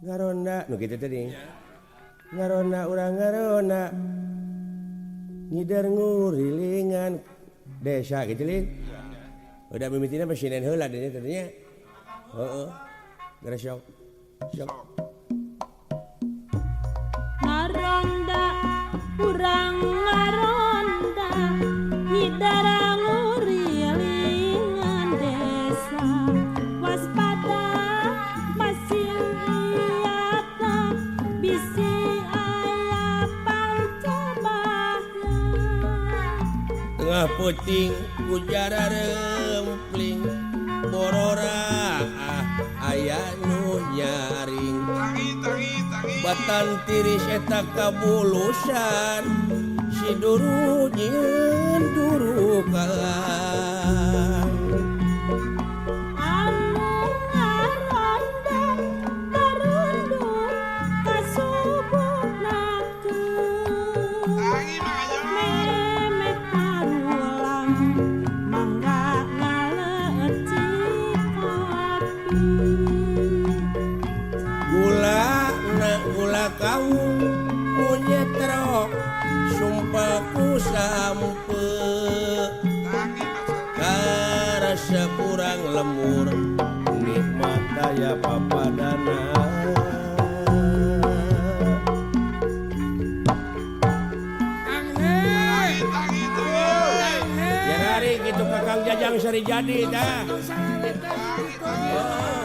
Ngaronda nu kitu teh ngaronda urang ngaronda ngider ngurilingan desa gitu lin. Udah mimitina presiden heula deui tadinya. Heeh. Geus sok. Sok. Ngaronda urang ngaronda ngider ngurilingan desa waspada masing iyata bisi aya pancabahna. Tengah peuting ujara rempling borora aya nu nyaring batan tiris eta kabulusan si duru nyieun durukan. Anu ngaronda tarunduk kasubuhnakeun memeh parulang mangga ngaleucik kopi. Gula na gula kaung munyetrok sumpah ku sampe karasa kurang lemur nikmat daya papadana. Ya hari gitu Kakang Jajang Sari jadi dah. Oh.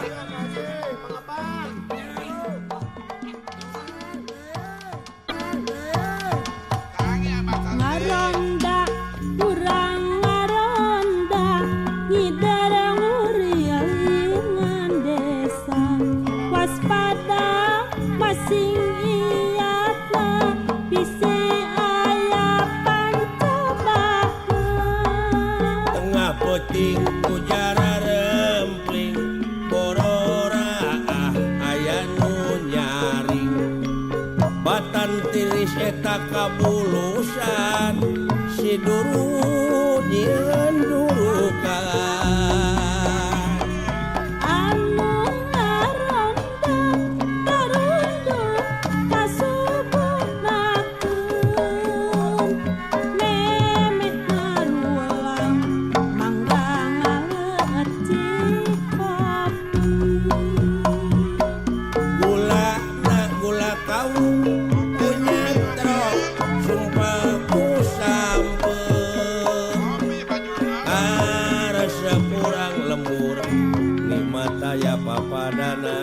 Ngaronda urang ngaronda ngider ngurilingan desa waspada masing iyatna bisi aya pancabahna. Tengah peuting ujara rempling borora aya nu nyaring batan tiris eta kabulusan si duru nyieun durukan. Anu ngaronda tarunduk kasubuhnakeun memeh parulang mangga ngaleucik kopi. Gula na gula kaung kunyetrok sumpah ku sampe karasa kurang lembur nikmat daya papadana.